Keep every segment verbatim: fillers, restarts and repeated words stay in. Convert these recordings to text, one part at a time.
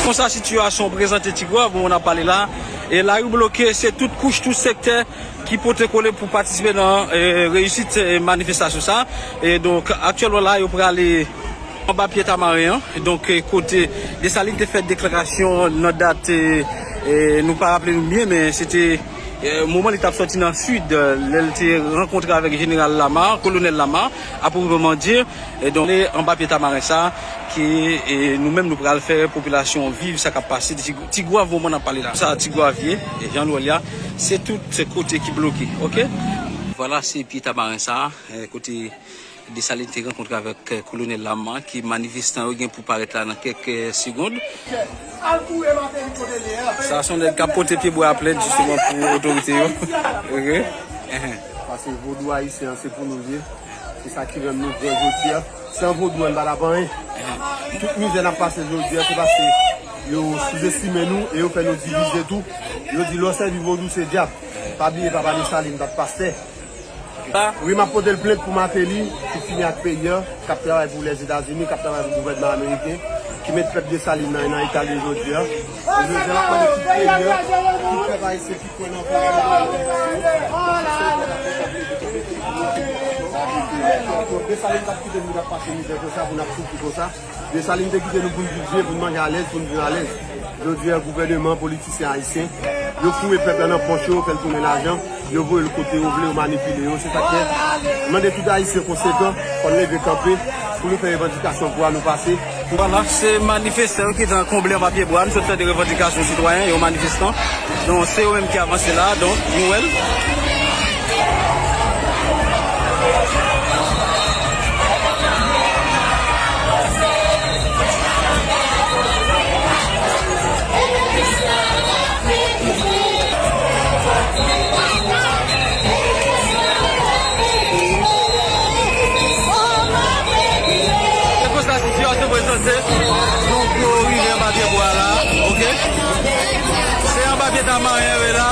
Konsa sitiyasyon prezante Ti Gwav, moun ap pale la. E lari bloke, se tout kouch, tout sektè ki pote kole pou patisipe nan, e, reyisit, e, manifestasyon sa. E donk, aktyèlman la, yo prale anba pye Tamaren an. Donk, e, kote Desalin te fè deklarasyon nan dat, e, e, nou pa raple nou byen, men se te, e, moman li t ap sòti nan Sid, e, lè l te rankontre avèk Jeneral Lama, Kolonèl Lama, a pwoprèman di. E donk, anba pye Tamaren sa, ke, e, nou menm nou pral fè popilasyon viv sa k ap pase. Ti, Ti Gwav moman n ap pale la. Sa Ti Gwav ye, e jan nou wè l la, se tout kote ki bloke, oke? Vwala, se pye Tamaren sa, e, kote Desalin te rankontre avèk, e, Kolonèl Lama, ke manifestan yo gen pou parèt la nan kèk, e, segonn. Sa se yon nèg k ap pote pyebwa a plèd jisteman pou otorite yo. Oke? Paske vodou ayisyen an se pou nou l ye. Se sa ki rann nou gran jodi a. San vodou an n pa t ap anyen. Tout mizè n ap pase jodi a se paske yo souzestime nou e yo fè nou divize tou. Yo di lè w sèvi vodou se dyab. Pa bliye papa Desalin pa t pastè. Wi, m ap pote l plent pou Martelly, ki fini ak peyi a, k ap travay pou Lèzetazini, k ap travay pou gouvènman ameriken, ki met pèp Desalin nan, nan eta l ye jodi a. E jodi a, l ap mande tout peyi a, tout pèp ayisyen ki kwè nan volonte Bondye. Desalin pa t kite nou t ap pase mizè konsa, pou n ap soufri konsa. Desalin te kite nou pou n viv byen, pou n manje alèz, pou n viv alèz. Jodi a, gouvèneman, politisyen ayisyen, yo foure pèp la nan pòch yo, fè l tounen lajan, yo voye l kote yo vle, yo manipile yo. Se sa k fè, m mande tout ayisyen konsekan, fò n leve kanpe, pou nou fè revandikasyon pou a nou pase. Vwala, se manifestan yo ki t an konble anba pyebwa. Nou sot tande revandikasyon sitwayen, yo manifestan. Donk, se yo menm ki avanse la, donk, nou wè l. Se konsa sitiyasyon prezante. Donk, yo rive anba pyebwa la, oke? Se anba pye Tamaren yo ye la.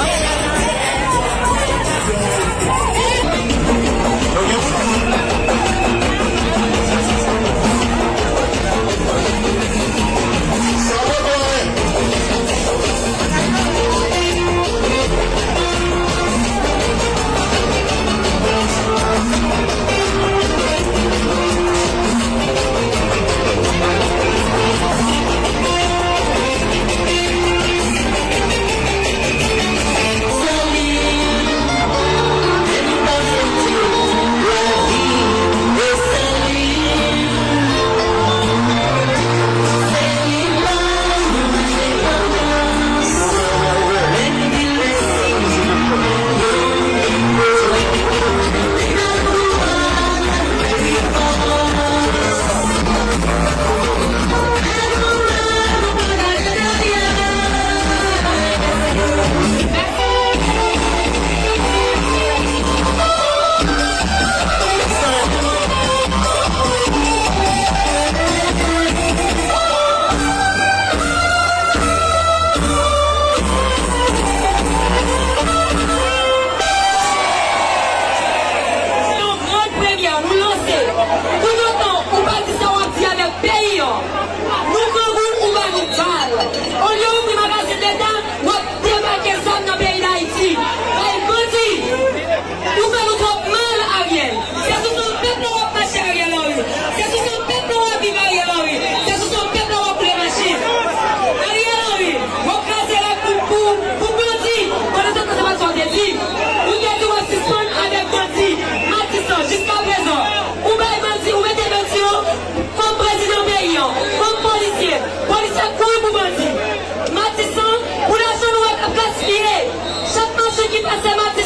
Pandan se tan, se pa sa w te di. Ou te di w ap sispann avèk bandi. Matisan, jiskaprezan, ou bay bandi, ou mete bandi yo kòm prezidan peyi an, kòm polisye. Polisye ap kouri pou bandi. Matisan, pou lajan nou wè k ap gaspiye. Chak machin ki pase Matisan,